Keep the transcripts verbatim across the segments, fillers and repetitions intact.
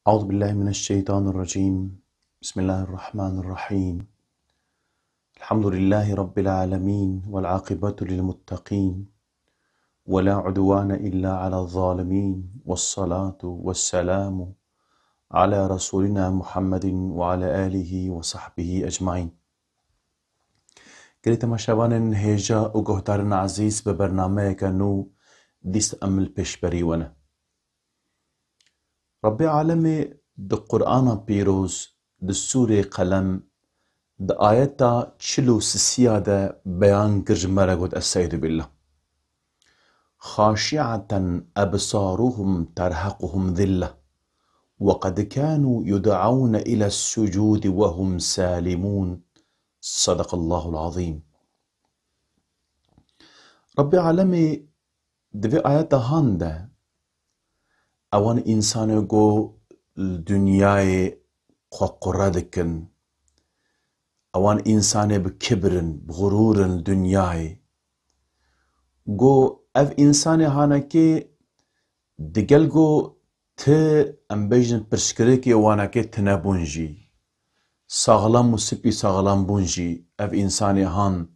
أعوذ بالله من الشيطان الرجيم. بسم الله الرحمن الرحيم. الحمد لله رب العالمين، والعاقبة للمتقين، ولا عدوان إلا على الظالمين، والصلاة والسلام على رسولنا محمد وعلى آله وصحبه أجمعين. Gelê temaşevanên hêja û guhdarên ezîz, bi bernameyeke nû dîst em li pêşberî we ne. Rebbê Alemê di Qur'ana Pîroz, di Sûrê Qelem, di ayeta çil û sisiya de beyan kir, ji me re got, Estaizu billah. خاشعة أبصارهم ترهقهم ذلة وقد كانوا يدعون إلى السجود وهم سالمون. صدق الله العظيم. Rebbê Alemê di vê ayeta han de ewan însanê ku li dinyayê xwe qure dikin, ewan însanê bi kibir in, bi xurûr in li dinyayê, ku ev însanê hanekê digel ku ti, em bêjin, pirsgirêkê wanekê tune bûn jî, saxlem û spî saxlem bûn jî, ev însanê han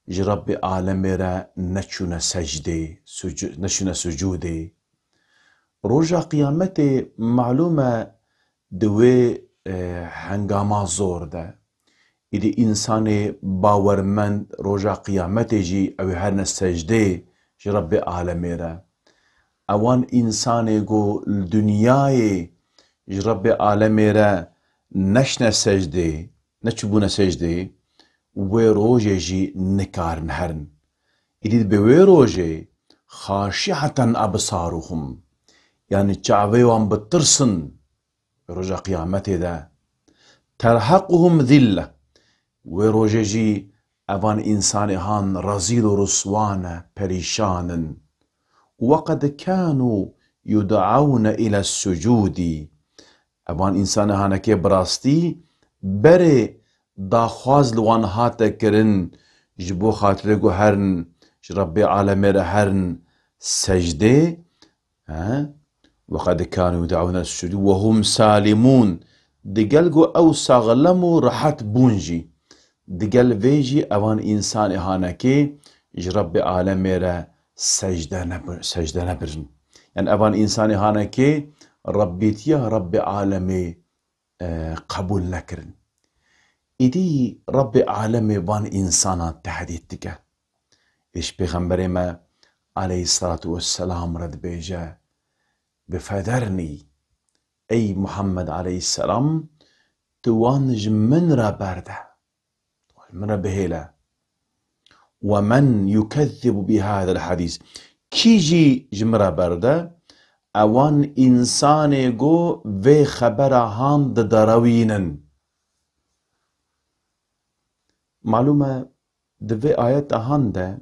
ji Rebbê Alemê re neçûne secdê, sucu-, neçûne sucûdê. Roja Qiyametê malûm e di wê, e, hengama zor de, îdî însanê bawermend roja Qiyametê jî ew ê herine secdê ji Rebbê Alemê re. Ewan însanê ku li dinyayê ji Rebbê Alemê re neşne secdê, neçûbûne secdê, wê rojê jî nikarin herin. Îdî bi wê rojê خاشعة أبصارهم, yanî çavê wan bi tirs in, roja Qiyametê de. ترهقهم ذلة. Wê rojê jî evan însanê han rezîl û riswa ne, perîşan in. وقد كانوا يدعون إلى السجود. Evan însanê hanekê bi rastî berê daxwaz li wan hate kirin, ji bo xatirê ku herin, ji Rebbê Alemê re herin secdê, He? وقد كانوا يدعون إلى السجود وهم سالمون. Digel ku ew saxlem û rehet bûn jî, digel vê jî evan însanê hanekê ji Rebbê Alemê re secde nebir-, secde nebirin. Yani evan însanê hanekê Rebbîtiya Rebbê Alemê, e, qebûl nekirin. Îdî Rebbê Alemê van însanan tehdît dike. Îş Pêxemberê me aleyhissalatu vesselam re dibêje, Bifederni, ey Muhammed aleyhisselam, tu wan ji min re berde. Ji min re bihêle. Ve men yukezzibu bi hadel hadîs. Kî jî ji min re berde, ewan însanê ku vê xebera han diderewînin. Malûm e, di vê ayeta han de,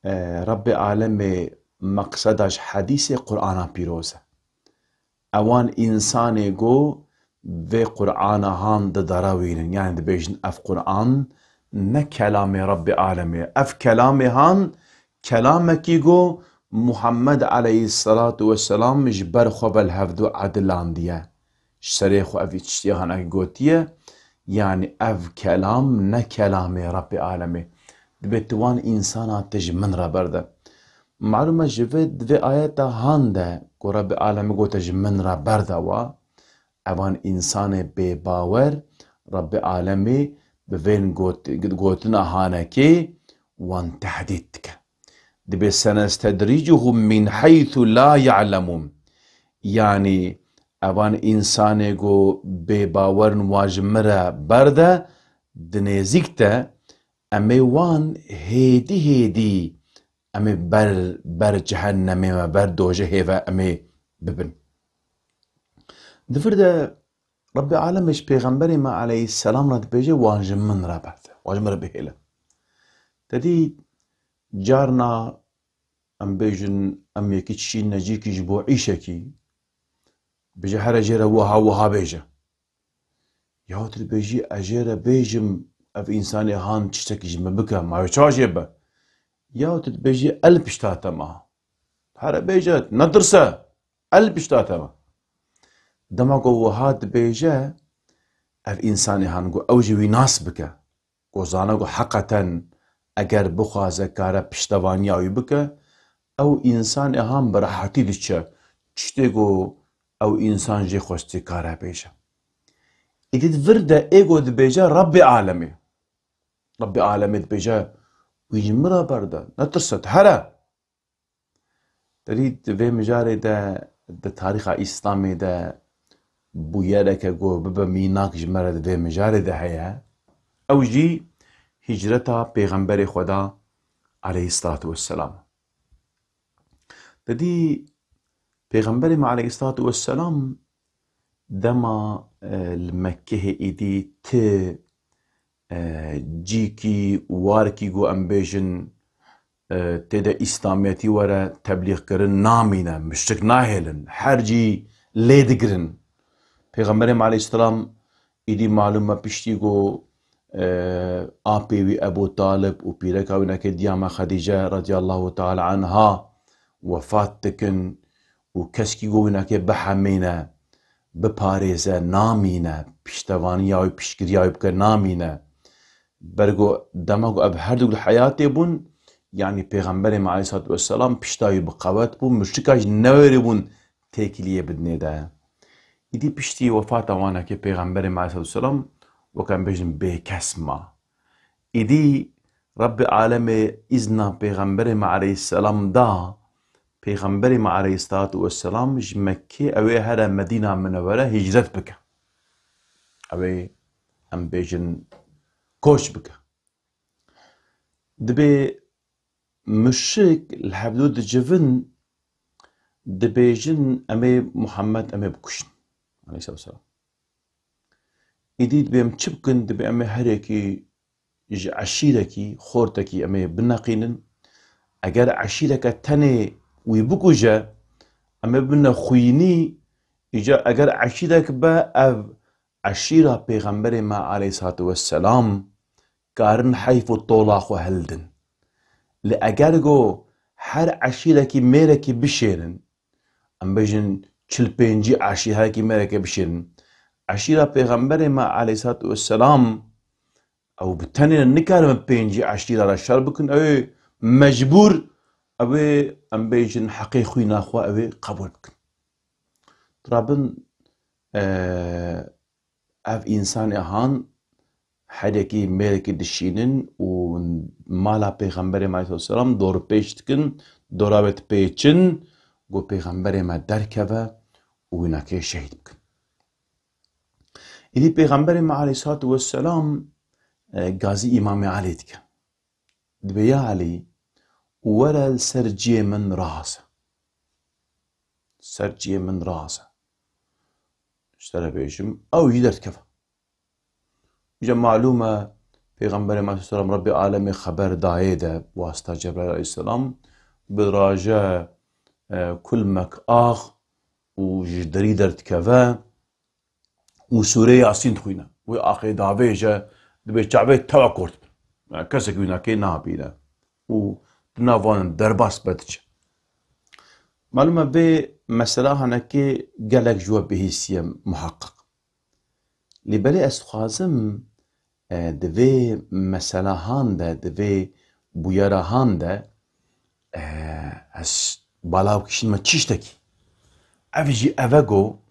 e, Rebbê Alemê meqseda ji hedîsê Qur'ana Pîroz e. Ewan însanê ku vê Qur'ana han diderewînin, yani dibêjin, ev Qur'an ne kelamê Rebbê Alemê ye. Ev kelamê han kelamekî ku Muhammed aleyhisselatu vesselam ji ber xwe ve li hevdu edilandiye. Ji serê xwe ev tiştiya hanekî gotiye, yanî ev kelam ne kelamê Rebbê Alemê. Dibê tu wan însana te ji min re berde. Malûm e ji vê, di vê ayeta han de ku Rebbê Alemê gote ji min re berde wa, evan însanê bêbawer Rebbê Alemê bi vên got-, gotina hanekê wan tehdît dike. Dibê senestedricuhum min heythu la ya'lemun. Yanî evan însanê ku bêbawer in wa ji min re berde, di nêzîk de em ê wan hêdî hêdî em ê ber, ber cehennemê ve, ber dojehê ve em ê bibin. Di vir de Rebbê Alemê ji Pêxemberê me aleyhisselam re dibêje, wan ji min re berde, wan ji min re bihêle. Te dî carna em bêjin, em yekî çîn necîkî ji bo îşekî, bêje here jê re wiha wiha bêje. Ya tu dibêjî ez jê re bêjim, ev însanê han tiştekî ji min bike, ma wê çawa jê be? Ya tu dibêjî el pişta te ma. Here bêje, netirse, el pişta te ma. Dema ku wiha dibêje, ev însanê han ku ew jî wî nas bike, ku zane ku heqeten eger bixwaze kare piştevaniya wî bike, ew însanê han bi rehetî diçe, tiştê ku ew însan jê xwestî kare bêje. Îdî di vir de ê ku dibêje Rebbê alemê. Rebbê alemê dibêje, wî ji min re berde, netirse, here. Te dî di vê mijarê de, di tarîxa Îslamê de bûyereke ku bibe mînak ji me re di vê mijarê de heye. Ew jî hicreta Pêxemberê Xweda aleyhissalatu vesselam. Te dî Pêxemberê me aleyhissalatu vesselam dema, e, li Mekkehê êdî ti, e, cîkî, warkî ku em bêjin, e, tê de Îslamiyetî were teblîxkirin namîne, muşrik nahêlin, her cî lê digirin. Pêxemberê me aleyhisselam êdî malûm e piştî ku, e, apê wî Ebû Talib û pîreka wî neke diya me Xedîce radiyallahu teala anha wefat dikin û keskî ku wî neke bihemîne, biparêze namîne, piştevaniya wî, piştgiriya wî bike namîne. Ber ku dema ku ev her du li heyatê bûn, yanî Pêxemberê me aleyhissalatu vesselam pişta wî bi qewet bû, muşrika jî newêribûn têkiliyê bidinê de. Îdî piştî wefata wanekê Pêxemberê me aleyhissalatu vesselam, weke em bêjin bêkes ma. Îdî Rebbê alemê îzna Pêxemberê me aleyhisselam da, Pêxemberê me aleyhissalatu vesselam ji Mekkê ew ê here Medîna Minewere hicret bike. Ew ê em bêjin koç bike. Dibê muşrik li hevdû dicivin, dibêjin, "Em ê Muhammed, em ê bikuşin." Aleyhisselam. Îdî dibê em çi bikin? Dibê em ê her yekî ji eşîrekî, xortekî em ê bineqînin. Eger eşîreke tenê wî bikuje, em ê bibine xwînî, îca eger eşîrek be, ev eşîra Pêxemberê me aleyhissalatu vesselam karin heyf û tola xwe hildin. Lê eger go her eşîrekî mêrekî bişêrin, em bêjin çil pêncî eşîr, herekî mêrekê bişêrin, eşîra Pêxemberê me aleyhissalatu vesselam, ew bi tenê nikarin pêncî eşîra re şer bikin, ew ê mecbûr, ew ê em bêjin heqê xwîna xwe ew ê qebûl bikin. Rabin, e, ev însanê han herekî mêrekî dişînin û mala Pêxemberê me aleyhisselam dorpêç dikin, dora wê dipêçin, ku Pêxemberê me derkeve û wînakê şehîd bikin. Îdî Pêxemberê me aleyhissalatu vesselam, e, gazî Îmamê Elî dike. Dibê ya Elî, were li ser cihê min raze. Ser cihê min raze. Ji te re bêjim, ew jî derdikeve. Îca malûm e, Pêxemberê me aleyhisselam Rebbê alemê xeber dayê de, bi wasita Cebraîl aleyhisselam, bi raje, e, kulmek ax û ji derî derdikeve û sûreyê Yasîn dixwîne. Wê axê davêje, dibê çavê tewa kort bin. Yani kesek wînakê nabîne. Û di nav wan derbas be diçe. Malûm e vê mesela hanekê gelek ji we bihîstiye muheqqiq. Lê belê ez dixwazim, e, di vê meselahan de, di vê bûyerahan de, e, ez bala kişînime çiştekî. Ev jî ev e ku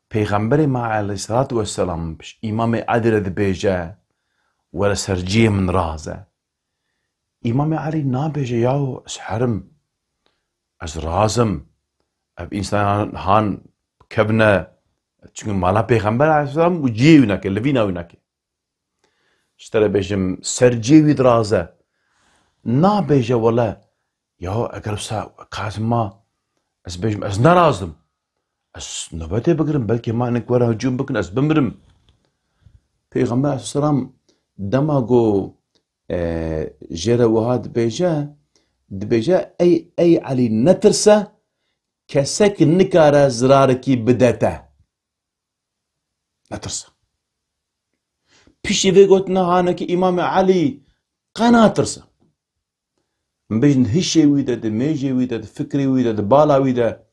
Pêxemberê me aleyhisselatu vesselam Îmamê Elî re dibêje, were ser cihê min raze. Îmamê Elî nabêje, yaw ez herim, ez razim, ev însanan han kevne, çunke mala Pêxember aleyhisselam û cihê wî nake, livîna wî nake. Ji te re bêjim, ser cihê wî diraze. Nabêje wele, ya eger wisa kazim ma, ez bêjim, ez nerazim. Ez nobetê bigirim, belkî ma hinek were hicûm bikin, ez bimirim. Pêxember aleyhisselam dema ku, e, jê re wiha dibêje, dibêje, ey, ey Elî, netirse, kesek nikare zirarekî bide te. Netirse. Piştî vê gotina hanekî Îmamê Elî qe natirse. Em bêjin hişê wî de, di mêjê wî de, di fikrê wî de, di bala wî de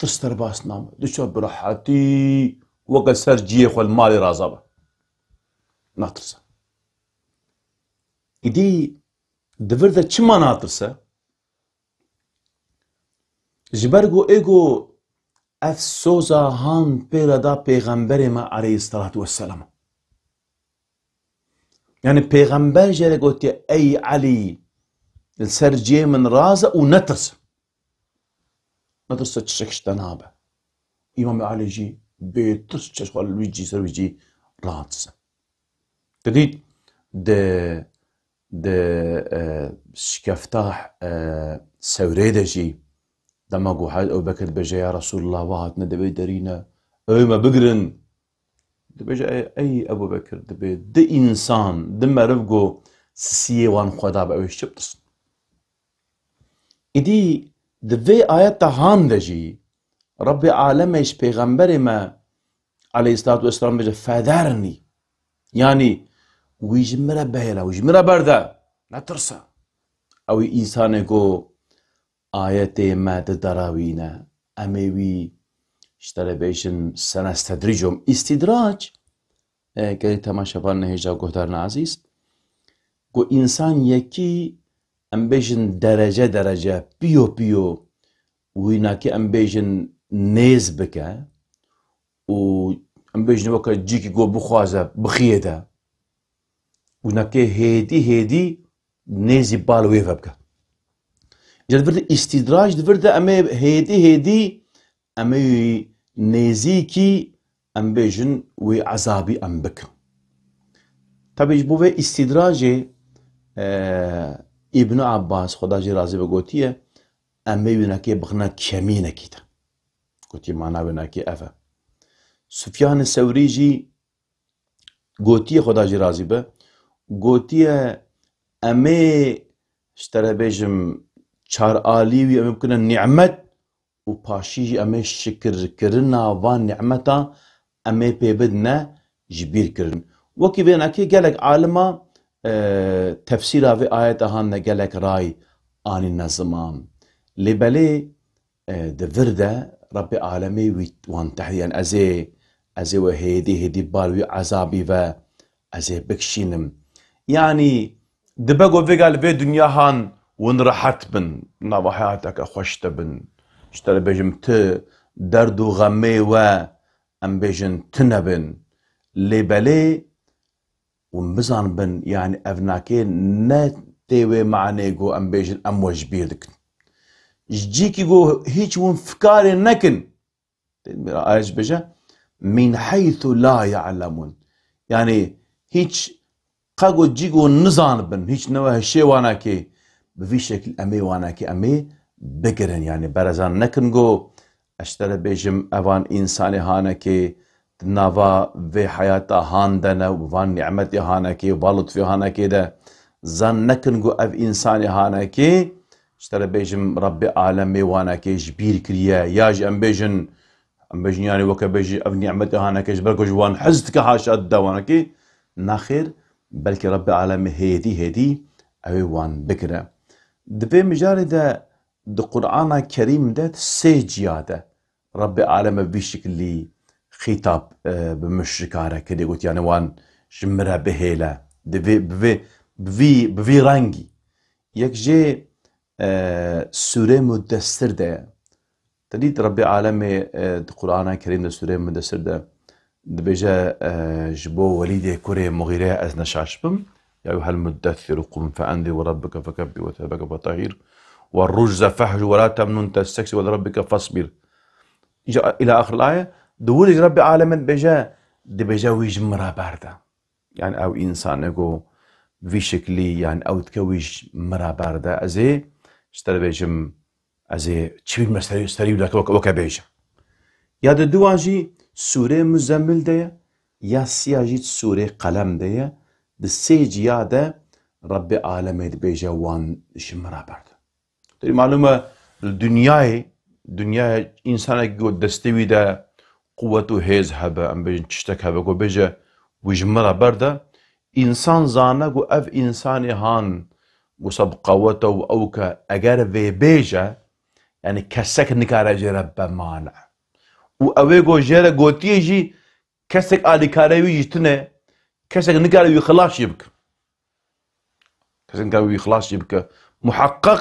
tirs derbas nabe. Diçe bi rehetî weke ser ciyê xwe li malê raza be. Natirse. Îdî di vir de çima natirse? Ji ber ku ê ku ev soza han pê re da pêxemberê me aleyhisselatu vesselam. Yani pêxember jê re gotiye, "Ey Elî, li ser cihê min raze û netirse." Netirse çi şek ji te nabe. Îmamê Elî jî bê tirs çeş xwe li wî cî ser wî cî radirse. Te dît di, di, e, şikefta, e, Sewrê de jî dema ku Hezret Ebu Bekir dibêje, "Ya Resulullah, we hatine di vê derî ne, ew ê me bigirin." Dibêje, "Ey, ey Ebu Bekir, dibê di însan, di meriv ku sisiyê wan xwe dabe, ew ê ji çi bitirsin?" Îdî di vê ayeta han de jî Rebbê alemê ji pêxemberê me aleyhisselatu vesselam bêje, "Federnî." Yanî wî ji min re bihêle, wî ji min re berde. Netirse. Ew î însanê ku ayetê me di dera wî ne. Em ê wî ji te re bêjin senestedrîcum. Îstîdrac, e, gelê temaşevan nehêja guhdarina ezîz, ku însan yekî em bêjin derece derece, piyo piyo, wînakê em bêjin nêz bike û em bêjin weke cîkî ku bixwaze, bixiyê de. Wînakê hêdî hêdî nêzî bal wê vebike. Ji vir de îstîdrac, di vir de em ê hêdî hêdî em ê wî nêzîkî em bêjin wî ezabî em bikin. Tabi ji bo vê îstîdracê, e, Îbn Abbas, Xweda jê razî be, gotiye, em ê wînakê bixine kemînekî de. Gotiye mana wînakê ev e. Sufyanê Sewrî jî gotiye, Xweda jê razî be, gotiye, em ê ji te re bêjim çar alî wî em ê bikine nîmet û paşî jî em ê şikirkirina van nîmeta em ê pê bidine ji bîr kirin. Wekî vênakê gelek alima, e, tefsîra vê ayeta han de gelek ray anîne ziman. Lê belê, e, di vir de Rebbê alemê wî wan tehdî, yani ez ê, ez ê we hêdî hêdî bal wî ezabî ve ez ê bikişînim. Yanî dibe ku vêga li vê dinya han hûn rehet bin, nava heyateke xweş de bin. Ji te re bêjim ti derd û xemê we em bêjin tune bin. Lê belê hûn bizan bin, yani ev nakê ne tê wê manê ku em bêjin em we ji bîr dikin. Ji cîkî ku hîç hûn fikarê nekin. Ayet bêje, "Min heythu la ya'lemun." Yani hîç qe ku cî ku nizanibin, hîç newe hişê wanakê, bi vî şekil em ê wanakê em ê bigirin. Yani berezan nekin ku ez ji te re bêjim, evan însanê hanekê di nava vê heyata han de ne û van nîmetê hanekê û van lutfê hanekê de zan nekin ku ev însanê hanekê, ji te re bêjim, Rebbê alemê wanekê ji bîr kiriye, ya jî em bêjin, em bêjin, yani weke bêjî ev nîmetê hanekê ji ber ku ji wan hez dike, haşa dide wanekê. Nexêr, belkî Rebbê alemê hêdî hêdî ew ê wan bigire. Di vê mijarê de di Qur'ana Kerîm de sê ciya de Rebbê aleme vî şikilî xîtab, e, bi muşrikan re kiriye, got, yani wan ji min re bihêle. Di vê, bi vê, bi vî, bi vî rengî. Yek jê, e, Sûrê Muddessir de ye. Te dît Rebbê alemê, e, di Qur'ana Kerîm de Sûrê Muddessir de dibêje, e, ji bo Welîdê kurê Muxîreyê ez ne şaş bim. Ya eyyuhel muddessir qum fe enzir ve rabbike fekebbir ve thiyabeke fetahhir ve rrucze fehcur ve la temnun testekthir ve li rabbike fesbir. Îca îla axiril aye. Di wir de jî Rebbê alemê dibêje, dibêje wî ji min re berde. Yani ew însanê ku vî şekilî, yani ew dike wî ji min re berde. Ez ê ji te re bêjim, ez ê çi bîme serî, serî wî dake weke, weke bêje. Ya di duwan jî Sûrê Muzemmil de ye, ya siya jî Sûrê Qelem de ye. Di sê ciya de Rebbê alemê dibêje wan ji min re berde. Te malûm e, li dinyayê, dinyayê însanekî ku destê wî de quwet û hêz hebe, em bêjin tiştek hebe, ku bêje wî ji min re berde, însan zane ku ev însanê han wisa bi qewet e û ew ke eger vê bêje, Yani kesek nikare jê re be mane. Û ew ê ku jê re gotiye jî kesek alîkarê wî jî tune, kesek nikare wî xilas jî bike. Kesek nikare wî xilas jî bike. Muheqeq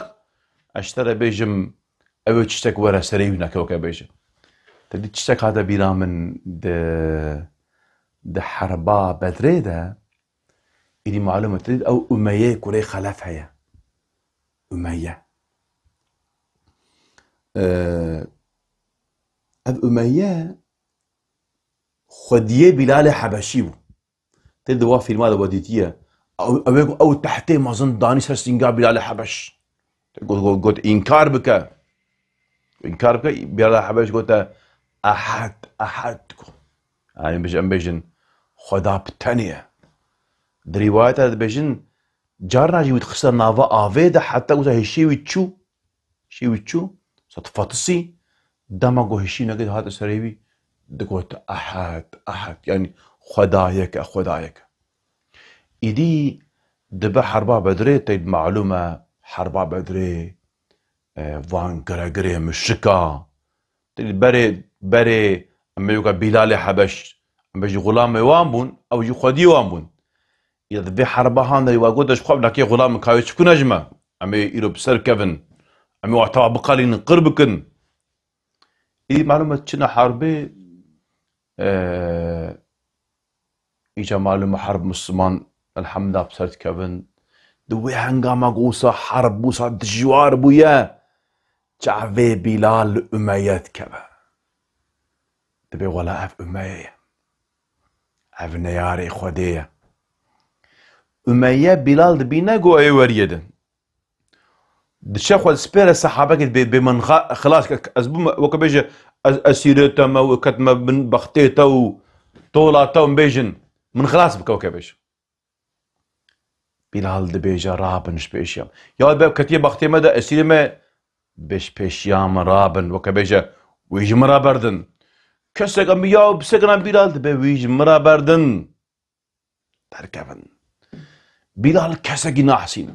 ez ji te re bêjim, ew ê tiştek were serê wî nake weke bêje. Te dî tiştek hate bîra min di, di herba Bedrê de, îdî malûm e, te dî ew Umeyê kurê Xelef heye. Umeye. Ee, ev Umeye xwediyê Bîlalê Hebeşî bû. Tê di wa fîlma de we dîtiye. Ew, ew ê ku ew tehtê mezin danî ser sînga Bîlalê Hebeş. Got, got, got, înkar bike. Înkar bike, Bîlalê Hebeş gote, "Ehed, Ehed." Yani bêjin, em bêjin, Xweda bi tenê ye. Di rîwayeta de dibêjin, carna jî wî dixiste nava avê de heta wisa hişê wî çû. Hişê wî çû, sed fatisî, dema ku hişîneke dihate serê wî, digot, "Ehed, Ehed." Yani Xweda yek e, Xweda yek e. Îdî dibe herba Bedrê, teyb malûm e, herba Bedrê, e, van giregirê muşrika. Teyb berê, berê, em ê yoka Bîlalê Hebeş, em ê jî xulamê wan bûn, ew jî xwediyê wan bûn. Ya di vê herba han de wa got, "Ez xwe nakê xulam kawê çi bikune ji me? Em ê îro bi ser kevin. Em ê wa tawa biqelînin, qir bikin." Î malûm e çina herbê, e, îca malûm e herb Misliman elhamda bi ser dikevin. Di wê hengama ku wisa herb wisa dijwar bûye, çavê Bîlal li Umeye dikeve. Dibê wela ev Umeye ye. Ev neyarê Xwedê ye. Umeye Bîlal dibîne ku ê weriyê din. Diçe xwe dispêre sehabekê dibê, "Bê min xa-, xilas ke, ez bûme, weke bêje, ez esîrê te me û ketime bin bextê te û tola te û bêjin, min xilas bike," weke bêje. Bîlal dibêje, "Rabin ji pêşiya min." Ya be ketiye bextê me de esîrê me, "Bê ji pêşiya min rabin," weke bêje, "Wî ji min re berdin." Kesek em ya bisekine Bîlal dibe, "Wî ji min re berdin." Derkevin. Bîlal kesekî nahsîn.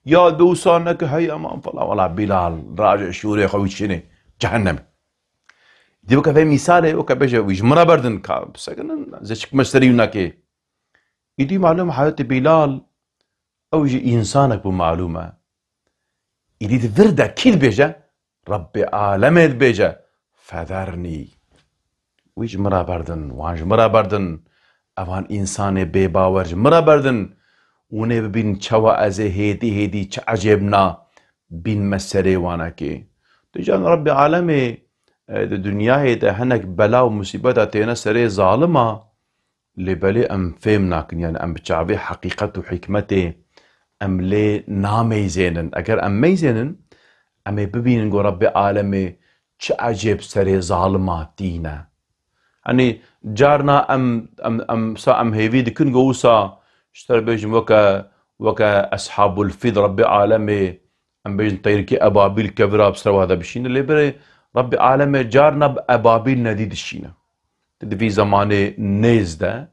Ya be wisa neke hey eman falan. Wala Bîlal raje şûrê xwe wî çinê cehennem. Dî weke vê mîsalê, weke bêje, "Wî ji min re berdin," ka bisekinin, zê çik meşterî wî nake. Îdî malûm heyatê Bîlal, ew jî însanek bû malûm e. Îdî di vir de kî dibêje? Rebbê alemê dibêje, "Federnî." Wî ji min re berdin, wan ji min re berdin. Evan însanê bêbawer ji min re berdin. Hûn ê bibînin çawa ez ê hêdî hêdî çi ecêbna bînme serê wanekê. Tu can Rebbê alemê, e, di dinyayê de hinek bela û musîbeta têne serê zalima, lê belê em fêm nakin, yani em bi çavê heqîqet û hikmetê em lê nameyzênin. Eger em meyzênin, em ê bibînin ku Rebbê alemê çi ecêb serê zalima tîne. Hani carna em, em, em, sa em hêvî dikin ku wisa ji te re bêjim weke, weke Eshabul Fîl Rebbê alemê, em bêjin teyrikê ebabîl kevira bi ser wa de bişîne. Lê berê Rebbê alemê carna bi ebabîl nedî dişîne. Di vî zemanê nêz de,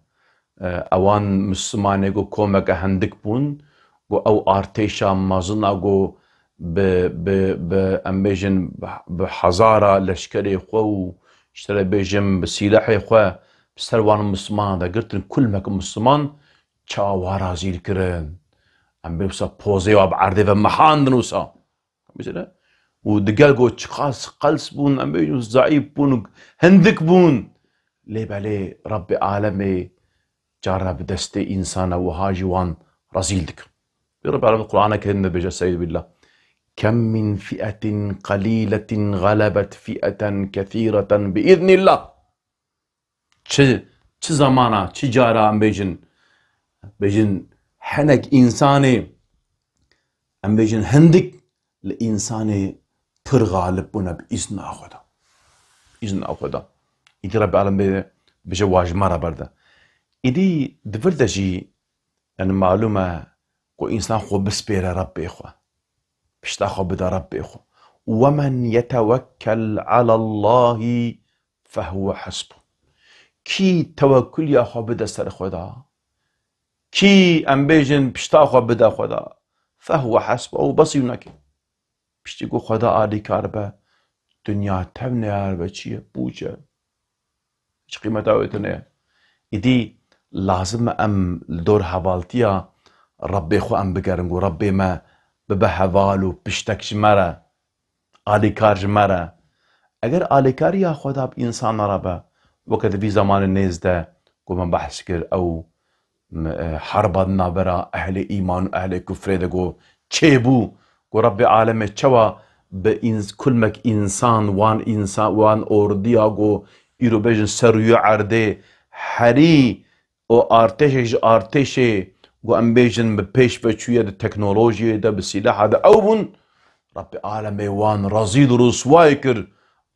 e, ewan Mislimanê ku komeke hindik bûn, ku ew artêşa mezina ku bi, bi, bi, em bêjin, bi, bi hezara leşkerê xwe û, ji te re bêjim, bi sîlehê xwe bi ser wan Mislimanan de girtin, kulmek Misliman çawa razîl kirin. Em bê wisa pozê wa bi erdê ve mehandin wisa. Mesela, û digel got, çiqas qels bûn, em bêjin zeîf bûn, hindik bûn. Lê belê Rebbê alemê cara bi destê însana wiha jî wan rezîl dike. Lê Rebbê alem Qur'ana Kerim de bêje, Estaizu billah. "Kem min fi'etin qaliletin galebet fi'eten kesîreten bi iznillah." Çi, çi zamana, çi cara em bêjin, bêjin hinek însanê, em bêjin hindik li însanê pir galib bûne bi îzna Xweda. Îzna Xweda. Îdî Rebbê alem bê, bêje wa ji me re berde. Îdî di vir de jî, yani malûm e ku însan xwe bispêre Rebbê xwe. Pişta xwe bide Rebbê xwe. "Wemen yetewekkel alallahî fehuwe hasbuh." Kî tewekkuliya xwe bide ser Xweda, kî em bêjin pişta xwe bide Xweda, fehuwe hasbuh, ew besî wî nake. Piştî ku Xweda alîkar be, Dinya tev neyar ve çi ye? Pûç e. Hiç qîmeta wê tune ye. Îdî lazim e em li dor hevaltiya Rebbê xwe em bigerin ku Rebbê me bibe heval û piştek ji me re, alîkar ji me re. Eger alîkariya Xweda bi însana re be, weke di vî zemanê nêz de ku me behs kir, ew m-, e, herba di navbera ehlê îman û ehlê kufrê de ku çêbû, ku Rebbê alemê çawa bi îns-, kulmek însan, wan însan, wan ordiya ku îro bêjin ser rûyê erdê herî û artêşek ji artêşê ku em bêjin bi pêş ve çûye di teknolojiyê de, bi sîlaha de ew bûn, Rebbê alemê wan rezîl û riswayê kir,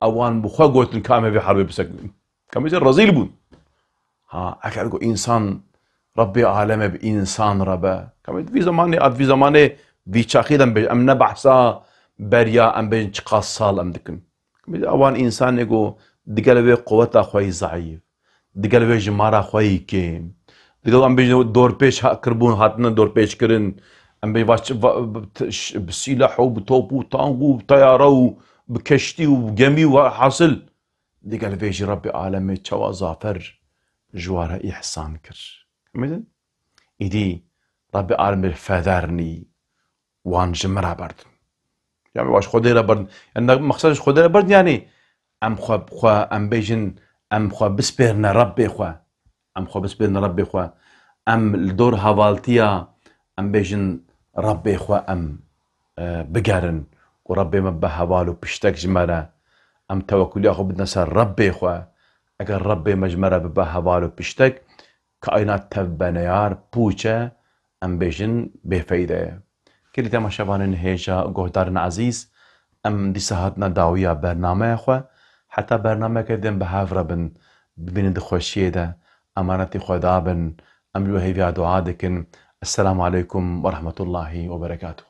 ew wan bi xwe gotin ka em ê vê herbê bisekinin. Ka em bêjin rezîl bûn. Ha, eger ku însan, Rebbê alemê bi însan re be. Ka em vî zemanê, ad vî zemanê, vî çaxî de em bêjin, em ne behsa beriya em bêjin çiqas sal em dikin. Ewan însanê ku digel wê quweta xwe yî zeîf, digel wê jimara xwe yî kêm, digel em bêjin dorpêç ha-, kiribûn, hatine dorpêçkirin, em bêjin va-, va-, bi t-, ş-, bi sîleh û bi top û tank û bi teyare û bi keştî û bi gemî û hasil. Digel vê jî Rebbê alemê çawa zafer ji wan re îhsan kir. Em bêjin? Îdî Rebbê alemê federnî wan ji min re berdin. Ya me baş Xwedê re berdin. Yani mexsed ji Xwedê re berdin yani em xwe, xwe, em bêjin, em xwe bispêrine Rebbê xwe. Em xwe bispêrine Rebbê xwe. Em li dor hevaltiya, em bêjin, Rebbê xwe em, e, bigerin. Ku Rebbê me bibe heval û piştek ji me re. Em tewekkuliya xwe bidine ser Rebbê xwe. Eger Rebbê me ji me re bibe heval û piştek, kaînat tev beneyar, pûç e, em bêjin bêfeyde ye. Gelî temaşevanên hêja guhdarên ezîz, em dîsa hatine dawiya bernameya xwe. Heta bernameyeke din bi hev re bin, bimînin di xweşiyê de, emanetî Xweda bin, em ji we hêviya dua dikin. Esselamu aleykum we rahmetullahî we berekatuh.